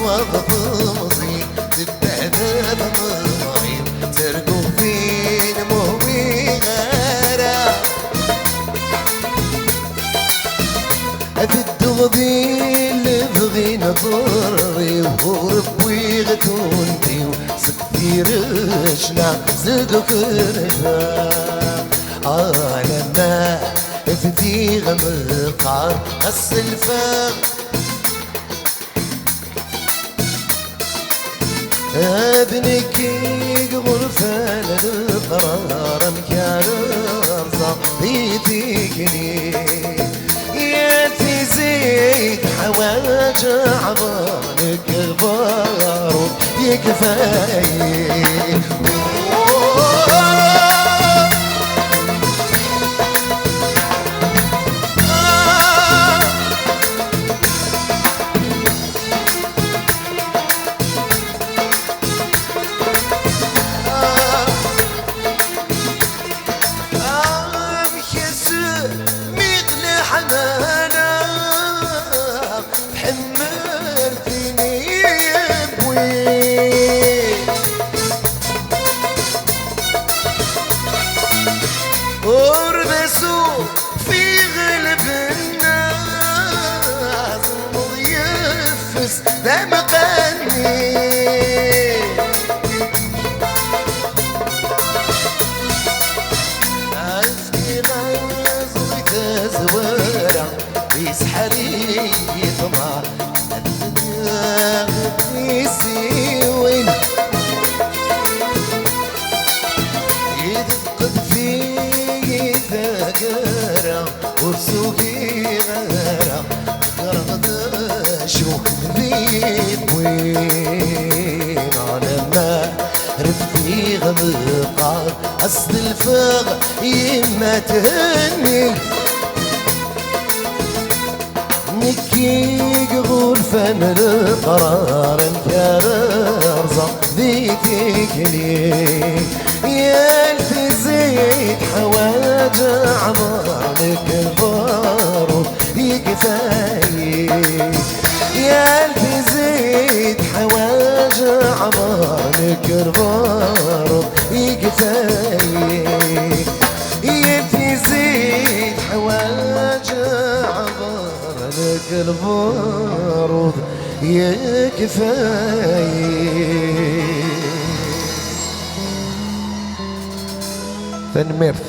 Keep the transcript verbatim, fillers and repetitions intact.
Temẓi tebbehdel temɣi, tergugin muhwi ara. Ad dduɣ di lebɣi n ḍerri-w, ur wwiɣ tundi-w seg tirect neɣ seg ukerfa. Alamma bdiɣ meqqar, aselfeɣ. D nekk i iɣurfan leqrar, amek ara rẓeɣ di tikli? Yal tizi teḥwaǧ aɛbar, nekk lbarud yekfa-yi. Amek asmiɣ leḥnana tḥemmel tin yewwin. Ur d asu fiɣ lbenna, aẓelmeḍ yeffes d amqanni. Azgiɣ aẓri tazwara, yesḥer-iyi ṭṭmeɛ ad tneɣ tisiwin. Yedfeq-d figi taggara, ur sugiɣ ara, ḍeggreɣ d acu d yewwin. Alamma refdiɣ meqqar, ad s-telfeɣ yemma thenni. Nekk i iɣurfan leqrar, amek ara rẓeɣ di tikli? Yal tizi teḥwaǧ aɛbar, nekk lbarud yekfa-yi. Yal tizi teḥwaǧ aɛbar, nekk lbarud yekfa-yi. Yal tizi teḥwaǧ aɛbar, nekk lbarud yekfa-yi. Tanemmirt.